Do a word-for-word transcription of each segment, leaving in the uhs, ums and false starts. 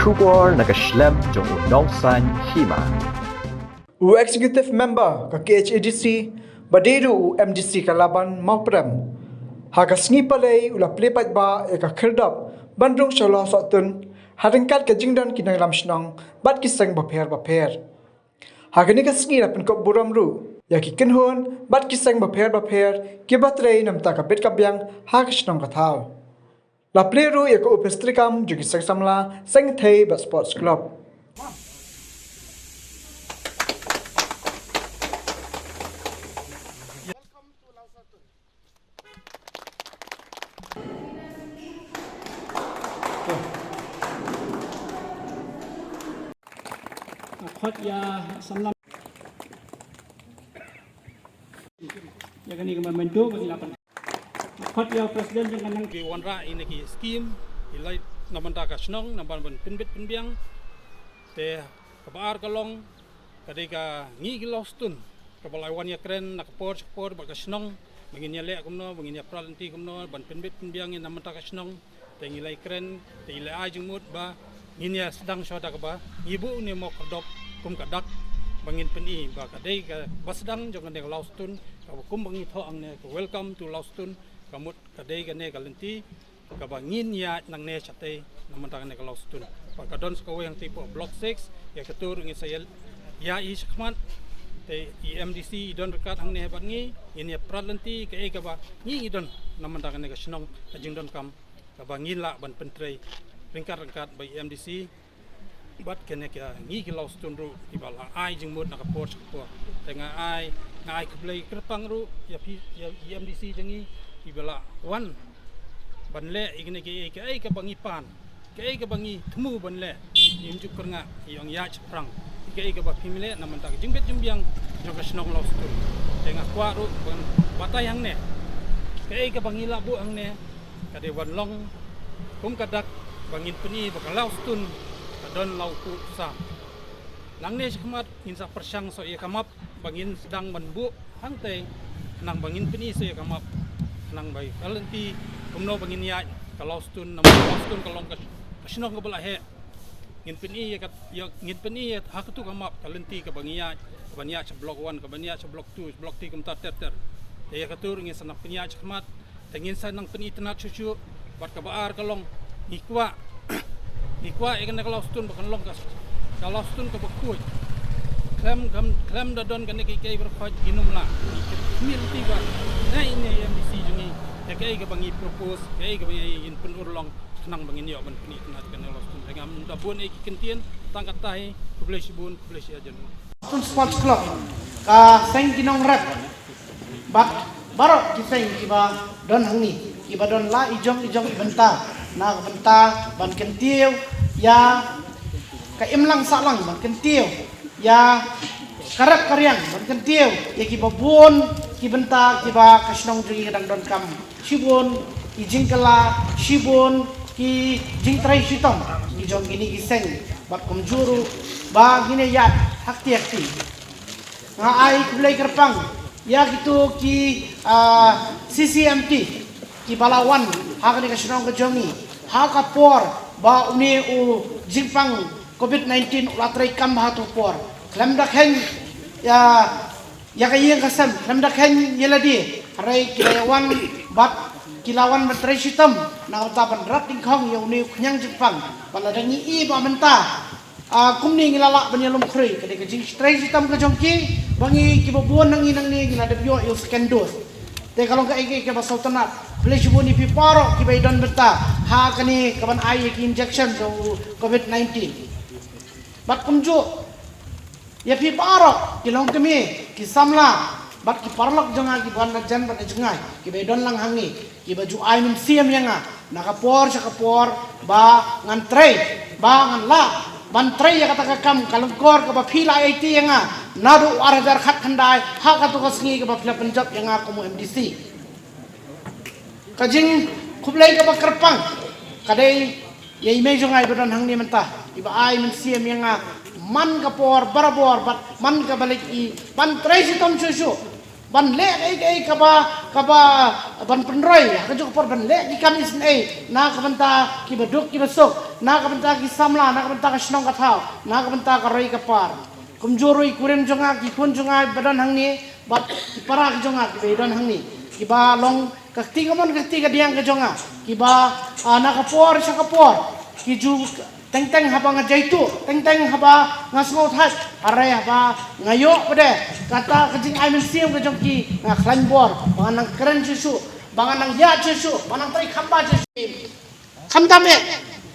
Khubor na ka shlem jong u Nongsaiñ Hima. U Executive Member ka K H A D C, ba dei ruh u M D C ka Laban Mawprem, ha ka sngi Palei u la plie paidbah ïa ka khyrdop ban rung sha Lawsohtun, ha ryngkat ka jingdon ki nongïalam shnong bad ki seng bapher bapher. Ha kane ka sngi la pynkup burom ruh ïa ki kynhun bad ki seng bapher bapher kiba trei namar ka bit ka biang ha ka shnong ka thaw. La plie ruh ïa ka ophis treikam jong ki seng samla seng thei bad sports club. Khot ïa samla. Ïa kane ka memento ba ngi la pynkhot ïa u president jong ka nang. Ki wanrah ïa kine ki skim, ki lait na bynta ka shnong, na bynta ban pynbit pynbiang. Te kaba ar ka long, ka dei ka ngi ki Lawsohtun, kaba la wan ïakren na ka por sha ka por bad ka shnong, ba ngin ïaleh kumno, ba ngin ïaprat lynti kumno ban pynbit pynbiang ïa na bynta ka shnong. Te ngi la ïakren, te ngi la ai jingmut ba ngin ïa sdang shuwa da kaba ngi buh une u mawkhyrdop kum ka dak, ba ngin pyni ba ka dei kaba sdang jong kane ka Lawsohtun, kaba kum ba ngi thoh hangne ka welcome to Lawsohtun, ka mut ka dei kane ka lynti kaba ngin ïaid nangne shatei na bynta kane ka Lawsohtun. Ba ka don sa kawei hangtei hapoh Block six, ïa katu ruh ngin sa ïa, ïa i shakhmat. Te i M D C i don ryngkat hangne bad ngi, ngin ïaprat lynti kaei kaba ngi ngi don na bynta kane ka shnong, ka jingdonkam kaba ngin lah ban pyntrei ryngkat ryngkat bad i M D C bad kane ka ngi ki Lawsohtun ruh kiba la ai jingmut na ka por sha ka por. Te nga ai, nga ai khublei kyrpang ruh ïa phi, ïa i M D C jong ngi, kiba la wan ban leh ïa kine kiei kiei kaba ngi pan, kiei kaba ngi thmu ban leh, im ju kyrngah, ïa ong ïaid shaphrang ïa kiei kaba phim leh na bynta ka jingbit jingbiang jong ka shnong Lawsohtun. Te nga kwah ruh ban batai hangne, kiei kaba ngi la buh hangne, ka dei ban long kum ka dak ba ngin pyni ba ka Lawsohtun ka don la u khuid u sam. Nangne shakhmat ngin sa pyrshang sa ïa ka map ba ngin sdang ban buh hangtei, khnang ba ngin pyni sa ïa ka map, khnang ba ka lynti kumno ba ngin ïaid ka Lawsohtun, namar ka Lawsohtun ka long ka, ka shnong kaba la heh. Ngin pyni ïa ka, ïa, ngin pyni ïa ha katu ka map ka lynti kaba ngi ïaid, kaba ngi ïaid sha Block one, kaba ngi ïaid sha Block two, Block three, kumta ter ter. Te ïa katu ruh ngin sa nang pynïaid shakhmat. Te ngin sa nang pyni tynnat shuh shuh. Bad kaba ar ka long, ngi kwah, ngi kwah ïa kane ka Lawsohtun ba kan long ka, ka Lawsohtun kaba khuid. Khlem, khlem, khlem da don kane kiei kiei baroh khoit ngin ym lah. Ngi khmih lynti ba, na ine i M D C jong ngi, ïa kaei kaba ngi propose, kaei kaba ngi, ngin pynurlong, khnang ba ngin ïoh ban pyni tynnat ïa kane ka Lawsohtun. Te ngam da bun ei ki kyntien, tang katei, khublei shibun, khublei shihajar nguh. Lawsohtun Sports Club, ka seng ki nongrep bad baroh ki seng kiba don hangne, kiba don la i jong i jong i bynta, na ka bynta ban kyntiew ïa ka imlang sahlang, ban kyntiew ïa ka rep ka riang, ban kyntiew ïa kiba bun ki bynta kiba ka shnong jong ngi ka dang donkam. Shibun ki jingkylla, shibun ki jingtrei shitom ki jong kine ki seng, bad kumjuh ruh ba ngin ïa ïaid ha kti ha kti. Nga ai khublei kyrpang ïa kito ki, ah, C C M T kiba la wan ha kane ka shnong ka jong ngi ha ka por ba une u jingpang covid nineteen u la treikam ha tu por. Khlem da kheiñ ïa, ïa ka ïing ka sem, khlem da kheiñ ïa lade, hynrei ki la ïa wan bad ki la wan ban trei shitom na ka bynta ban rat dyngkhong ïa une u khñiang jingpang. Bad lada ngi i ba mynta, ah, kumne ngi la lah ban ïalum khrui, ka dei ka jingtrei shitom ka jong ki, ba ngi kiba bun na ngi nangne ngi la dep ïoh ïa u second dose. Te ka long kaei kaei kaba sngewtynnat. Khublei shibun ïa phi baroh kiba ïadon bynta ha kane kaban ai ïa ki injection jong u covid nineteen. Bad kumjuh ïa phi baroh ki longkmie, ki samla bad ki paralok jong nga kiba na jan bad na jngai, kiba ïadon lang hangne, kiba ju ai mynsiem ïa nga na ka por sha ka por ba ngan trei, ba ngan lah ban trei ïa kata ka kam ka lyngkor kaba phi la aiti ïa nga naduh u ar hajar khatkhyndai ha katu ka sngi kaba phi la pynjop ïa nga kum u M D C. Ka jingkhublei kaba kyrpang ka dei ïa i mei jong nga iba don hangne mynta, iba ai mynsiem ïa nga man ka por barabor bad man kaba leit i ban trei shitom shuh shuh. Ban leh kaei kaei kaba, kaba ban pynroi ha kajuh ka por, ban leh ki kam isynei na ka bynta kiba duk kiba suk, na ka bynta ki samla, na ka bynta ka shnong ka thaw, na ka bynta ka roi ka par. Kumjuh ruh i kurim jong nga, ki khun jong nga ba don hangne, bad ki para ki jong nga kiba don hangne, kiba long ka kti kamon ka kti kadiang ka jong nga, kiba, ah, na ka por sha ka por ki ju teng teng haba nga jaituh, teng teng haba nga sngewthait, hynrei haba nga ïoh pat de kata ka jingai mynsiem ka jong ki, nga khlaiñ bor ba ngan nang kren shuh shuh, ba ngan nang ïaid shuh shuh, ba nang trei kham bha shuh shuh. Khamtam eh,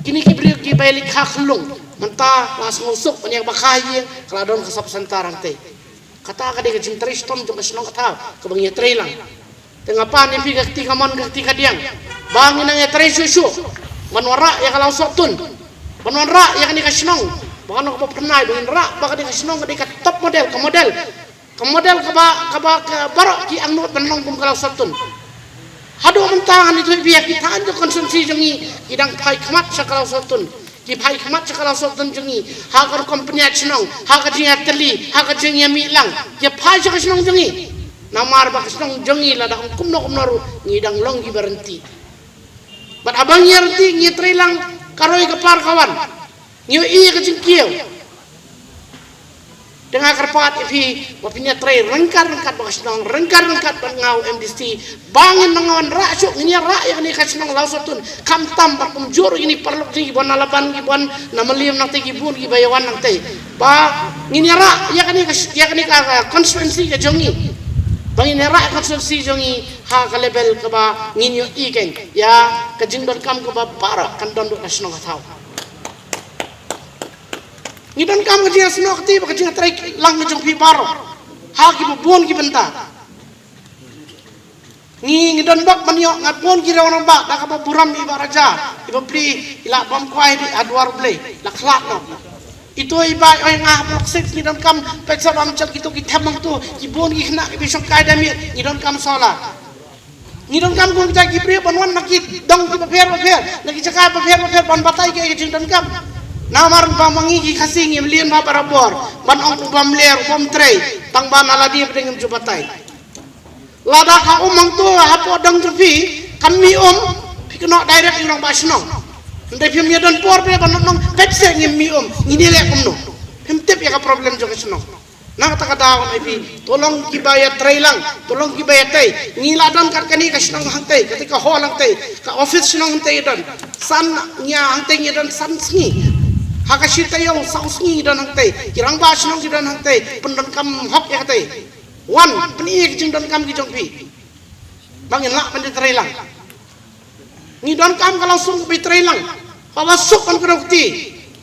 kine ki briew kiba ïaleit kha khyllung, mynta la sngewsuk ban ïa kaba kha ïing, ka la don ka sub center hangtei. Kata ka dei ka jingtrei shitom jong ka shnong ka thaw kaba ngi ïatrei lang. Te nga pan ïa phi ka kti kamon ka kti kadiang ba ngin nang ïatrei shuh shuh ban wanrah ïa ka Lawsohtun, ban wanrah ïa kane ka shnong ba kan long kaba phyrnai, ba ngin rah ba kane ka shnong ka dei ka top model, ka model, ka model kaba, kaba ka baroh ki angnud ban long kum ka Lawsohtun. Haduh mynta ngan ïathuh ïa phi, ki thaiñ jong constituency jong ngi ki dang phai khmat sha ka Lawsohtun. Ki phai khmat sha ka Lawsohtun jong ngi ha ka rukom pynïaid shnong, ha ka jingïatylli, ha ka jingïamih lang. Ki phai sha ka shnong jong ngi. Namar ba ka shnong jong ngi lada ong kumno kumno ruh ngi dang long kiba ryntih. Bad haba ngi ïaryntih, ngi ïatrei lang, ka roi ka par ka wan. Ngi ïohi ka jingkiew. Te nga kyrpad ïa phi ba phin ïatrei ryngkat ryngkat bad ka shnong, ryngkat ryngkat bad nga u M D C, ba ngin nang wanrah shuh, ngin ïarah ïa kane ka shnong Lawsohtun. Khamtam bad kumjuh ruh ïa kine paralok jong ngi kiba wan na Laban, kiba wan na Mylliem, nangtei ki bun kiba ïa wan nangtei, ba ngin ïarah ïa kane ka, ïa kane ka, ka constituency ka jong ngi, ba ngin ïarah constituency jong ngi ha ka level kaba ngin ïohi kein ïa ka jingdonkam kaba baroh kan don ruh na shnong ka thaw. Ngi donkam ka jingïasnoh kti bad ka jingtrei lang ka jong phi baroh ha kiba bun ki bynta. Ngi, ngi don bok ban ïoh, nga bun ki rangbah da kaba burom i Bah Raja, i bapli i la bam kwai dei ha dwar Blei, la khlad noh. Ito i Bah oi nga ha Block six ngi donkam peit sa bam jot kito ki them hangto, ki bun ki khynnah kiba shongkai da miet, ngi donkam solar. Ngi donkam kum kita ki briew ban wan na ki dong kiba pher bapher, na ki jaka bapher bapher ban batai ki jingdonkam. Namar ba ma ngi ki Khasi ngim lyngngoh barabor ban ong u bym ler u bym trei, tang ba na lade ba dei ngim ju batai. Lada ka um hangto hapoh dong jong phi, kam mih um, phi kynnoh direct ïa u rangbah shnong. Hynrei phim ïadon por phi ban ong peit se ngim mih um, ngin ïaleh kumno. Phim tip ïa ka problem jong ka shnong. Na kata ka daw ngan ai phi, to long kiba ïatrei lang, to long kiba ïatei. Ngi la don kat kane ka shnong hangtei, kata ka hall hangtei, ka office shnong hangtei don. San ngi hangtei ngi don san sngi. Ha ka shi taïew saw sngi ngi don hangtei. Ki rangbah shnong ki don hangtei, pyndonkam hok ïa katei. Wan, pyni ïa ki jingdonkam ki jong phi. Ba ngin lah ban ïatrei lang. Ngi donkam ka Lawsohtun kaba ïatrei lang, kaba suk ban kdew kti.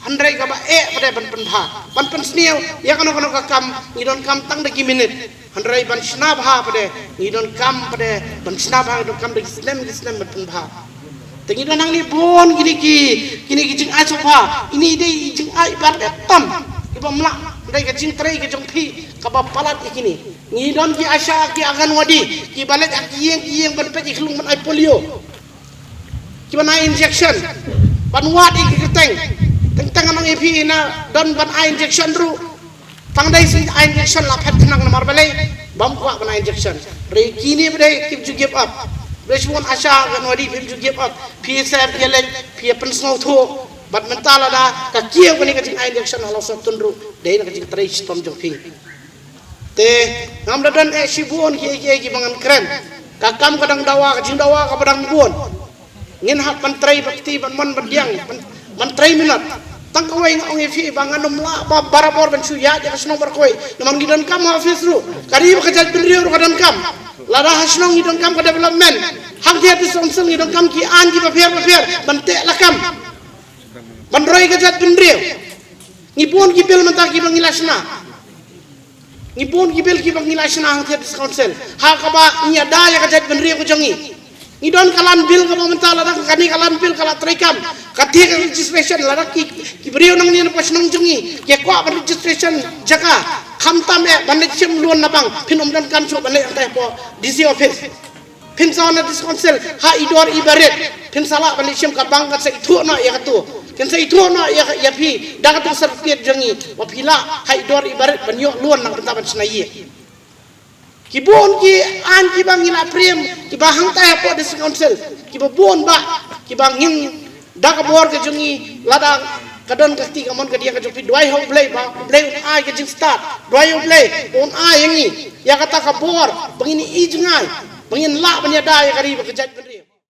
Hynrei kaba eh pat de ban pynbha, ban pynsniew ïa kano kano ka kam, ngi donkam tang da ki minit. Hynrei ban shna bha pat de ngi donkam pat de, ban shna bha ngi donkam da ki snem ki snem ban pynbha. Te ngi don hangne bun kine ki, kine ki jingai sngewbha. Ine i dei i jingai ba rit tam, i bym lah. Hynrei ka jingtrei ka jong phi kaba palat ïa kine. Ngi don ki ASHA, ki Anganwadi, kiba leit ha ki ïing ki ïing ban peit ïa ki khlung ban ai polio, kiban ai injection, ban wad ïa ki kyrteng. Teng teng ngan ong ïa phi, na don ban ai injection ruh, tang dei shi ai injection la phet khnang. Namar balei? Bym kwah ban ai injection. Hynrei kine pat de kim ju give up. Balei shibun ASHA, Anganwadi phim ju give up? Phi sngewbha ïa leit, phi ïa pynsngewthuh. Bad mynta lada ka kiew kane ka jingai injection ha Lawsohtun ruh, dei na ka jingtrei shitom jong phi. Te ngam da don eh shibun kiei kiei kiba ngan kren. Ka kam ka dang dawa, ka jingdawa kaba dang bun. Ngin hap ban trei bad kti, ban mon bad diang, ban, ban trei minot. Tang kawei nga ong ïa phi ba ngan ym lah ba barabor ban shu ïaid ïa ka shnong Barkoi. Namar ngi donkam ha office ruh. Ka ri bad ka jaitbynriew ruh ka donkam. Lada ha shnong ngi donkam ka development, hangtei ha District Council ngi donkam ki aiñ kiba pher bapher ban teh lakam, ban roi ka jaitbynriew. Ngi bun ki bill mynta kiba ngi la shna. Ngi bun ki bill kiba ngi la shna hangtei ha District Council, ha kaba ngi ïada ïa ka jaitbynriew ka jong ngi. Ngi don ka land bill kaba mynta, lada kane ka land bill ka la treikam, ka thied ka registration, lada ki, ki briew nangne na ka shnong jong ngi ki kwah ban registration jaka, khamtam eh ban leit shim loan na bank, phin ym donkam shuh ban leit hangtei hapoh D C office. Phin sa wan na District Council ha i dor iba rit, phin sa lah ban leit shim, ka bank kan sa ithuh noh ïa kato. Kan sa ithuh noh ïa, ïa phi da kato ka certificate jong ngi ba phi lah ha i dor iba rit ban ïoh loan na ka bynta ban shna ïing. Ki bun ki aiñ kiba ngi la pyrshang, kiba hangta hapoh District Council, kiba bun ba, kiba ngin da ka bor ka jong ngi, lada ka don ka kti ka mon ka diang ka jong phi, duwai ha U Blei ba U Blei un ai ka jingstad, duwai ha U Blei un ai ïa ngi ïa kata ka bor ba ngin ïoh jngai, ba ngin lah ban ïada ïa ka ri bad ka jaid.